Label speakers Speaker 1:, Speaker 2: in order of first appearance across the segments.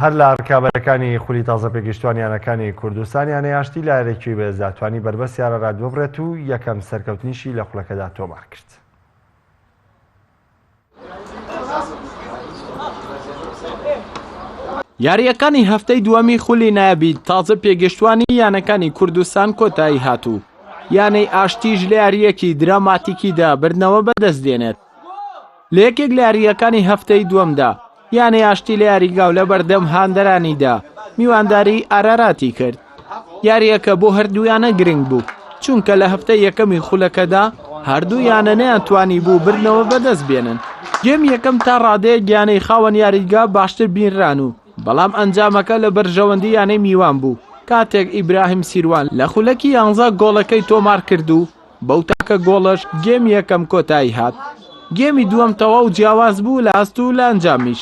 Speaker 1: هەر لە ڕکابەرەکانی خولی تازە پێگەیشتووان یانەکانی کوردستان یانەی ئاشتی لە یارییەکی بەهێزدا توانی بەربەستی ئارارات ببڕێت و یەکەم سەرکەوتنیشی لە خولەکەدا تۆمار کرد.
Speaker 2: یارییەکانی هەفتەی دووەمی خولی نایابی تازە پێگەشتوانی یانەکانی کوردستان کۆتایی هات و یانەی ئاشتیش لە یارییەکی دراماتیکیدا بردنەوە بەدەست دێنێت. لە یەکێک لە یارییەکانی هەفتەی دووەمدا یانەی ئاشتی لە یاریگا و لەبەردەم هاندەرانیدا میوانداری ئاراراتی کرد. یارییەکە بۆ هەردوو یانە گرنگ بوو، چونکە لە هەفتەی یەکەمی خولەکەدا هەردوو یانە نەیانتوانیبوو بردنەوە بەدەست بێنن. گێمی یەکەم تا ڕادەیەک یانەی خاوەن یاریگا باشتر بینران و بەڵام ئەنجامەکە لە بەرژەوەندی یانەی میوان بوو کاتێک ئیبراهیم سیروان لە خولەکی یانزە گۆڵەکەی تۆمارکرد و بەو تاکە گۆڵەش گێمی یەکەم کۆتایی هات. گێمی دووەم تەواو جیاواز بوو لە ئاست و لە ئەنجامیش.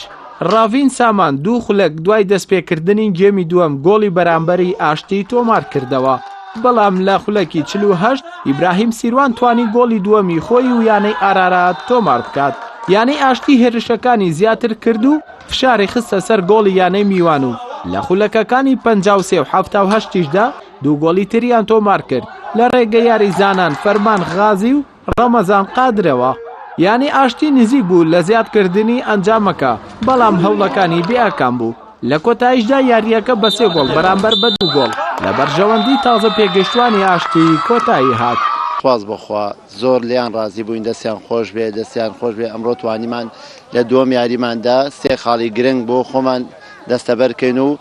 Speaker 2: ڕاڤین سامان دوو خولەک دوای دەستپێکردنی گێمی دووەم گۆڵی بەرامبەری ئاشتی تۆمارکردەوە، بەڵام لە خولەکی 48 ئیبراهیم سیروان توانی گۆڵی دووەمی خۆی و یانەی ئارارات تۆمار بکات. یانەی ئاشتی هێرشەکانی زیاتر کرد و فشاری خستە سەر گۆڵی یانەی میوان و لە خولەکەکانی 53 و 78 یشدا دوو گۆڵی تریان تۆمارکرد لە رێگەی یاریزانان فەرمان غازی و رەمەزان قادرەوە. یانەی ئاشتی نزیک بوو لە زیادکردنی ئەنجامەکە، بەڵام هەوڵەکانی بێ ئاکام بوو. لە کۆتاییشدا یارییەکە بە سێ گۆڵ بەرامبەر بە دوو گۆڵ لە بەرژەوەندی تازە پێگەیشتووانی ئاشتی کۆتایی هات.
Speaker 3: سوپاس بۆ خوا زۆر لێیان ڕازی بووین دەستیان خۆش بێ دەستیان خۆش بێ ئەمڕۆ توانیمان لە دووەم یاریماندا سێ خاڵی گرنگ بۆ خۆمان دەستەبەر کەین و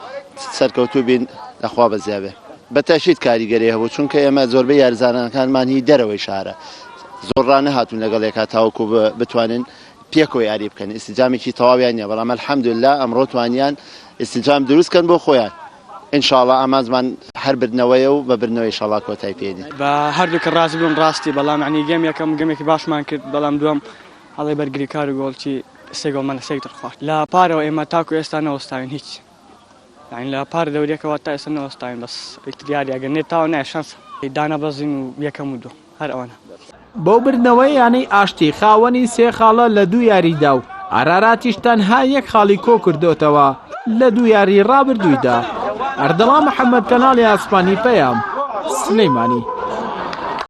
Speaker 3: سەرکەوتوو بین لەخوا بەزیا بێ. بە تەئکید کاریگەری هەبوو چونکە ئێمە زۆربەی یاریزانەکانمان هی دەرەوەی شارە زۆر ڕانەهاتوون لەگەڵ یەکا تاوەکو بتوانن پێکەوە یاری بکەن ئینسجامێکی تەواویان نییە بەڵام الحمدلله ئەمڕۆ توانیان ئینسجام دروست کەن بۆ خۆیان ئینشاڵا ئامانجمان هەر بردنەوەیە و بە بردنەوەی ئینشاڵا کۆتای پێدێن.
Speaker 4: بە هەردووک ڕازی بووم ڕاستی بەڵام یانی گێم یەکەم گەمێکی باشمان کرد بەڵام دووەم هەڵەی بەرگریکار و گۆڵچی سێ گۆڵمان لە سێک تر خوارد لە پارەوە ئێمە تاکو ئێستا نەوەستاوین هیچ یانی لە پار دەوریەکەوە تا ئێستا نەوەستاوین بەس ئیتر یاری ئەگەر نێت تاوە نایە شانسە دانەبەزین و یەکەم و دووەم هەر ئەوەنە.
Speaker 2: بەو بردنەوەی یانەی ئاشتی خاوەنی سێ خاڵە لە دوو یاریدا و ئاراراتیش تەنها یەک خاڵی کۆکردۆتەوە لە دوو یاری ڕابردوویدا. ئەردەڵان محەمەد کەناڵی ئاسمانی پەیام، سلێمانی.